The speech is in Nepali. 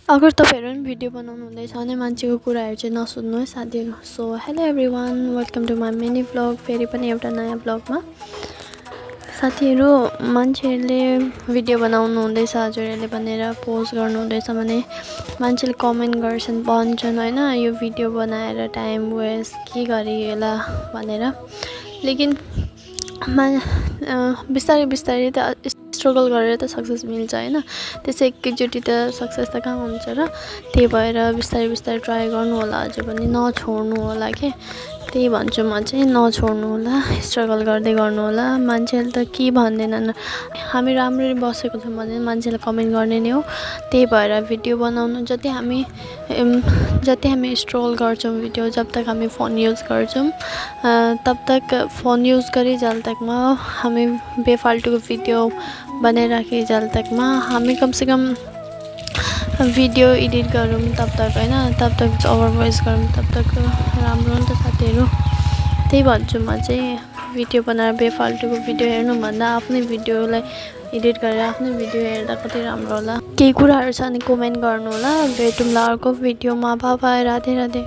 अगर तपाईहरु पनि भिडियो बनाउनु हुँदैछ भने मान्छेको कुराहरु चाहिँ नसुन्नु है साथीहरु। So hello everyone, welcome to my mini vlog, फेरि पनि एउटा नयाँ भ्लगमा। साथीहरु, मान्छेहरुले भिडियो बनाउनु हुँदैछ हजुरहरुले भनेर पोस्ट गर्नु हुँदैछ भने मान्छेले कमेन्ट गर्छन्, भन्छन् हैन यो भिडियो बनाएर टाइम वेस्ट के गरी होला भनेर। लेकिन बिस्तारै बिस्तारै त स्ट्रगल गरेर त सक्सेस मिल्छ हैन। त्यसै एकैचोटी त सक्सेस त कहाँ हुन्छ र। त्यही भएर बिस्तारै बिस्तारै ट्राई गर्नु होला अझै पनि नछोड्नु होला के। त्यही भन्छु म चाहिँ, नछोड्नु होला, स्ट्रगल गर्दै गर्नु होला। मान्छेले त के भन्दैनन्, हामी राम्ररी बसेको छौं भने मान्छेले कमेन्ट गर्ने नै हो। त्यही भएर भिडियो बनाउनु जति हामी स्ट्रगल गर्छौं भिडियो, जब तक हामी फोन युज गर्छौं तब तक फोन युज गरी जाल तकमा हामी बेफाल्तुको भिडियो बनाइराखे जाल तकमा हामी कम से कम भिडियो एडिट गरौँ तब तक हैन, तब तक ओभर भोइस गरौँ तब तक राम्रो हो नि त साथीहरु। त्यही भन्छु म चाहिँ, भिडियो बनाएर बेफाल्तुको भिडियो हेर्नु भन्दा आफ्नै भिडियोलाई एडिट गरेर आफ्नै भिडियो हेर्दा कति राम्रो होला। केही कुराहरु छ भने कमेन्ट गर्नु होला। भेटौँला अर्को भिडियोमा। Bye bye, Radhe Radhe.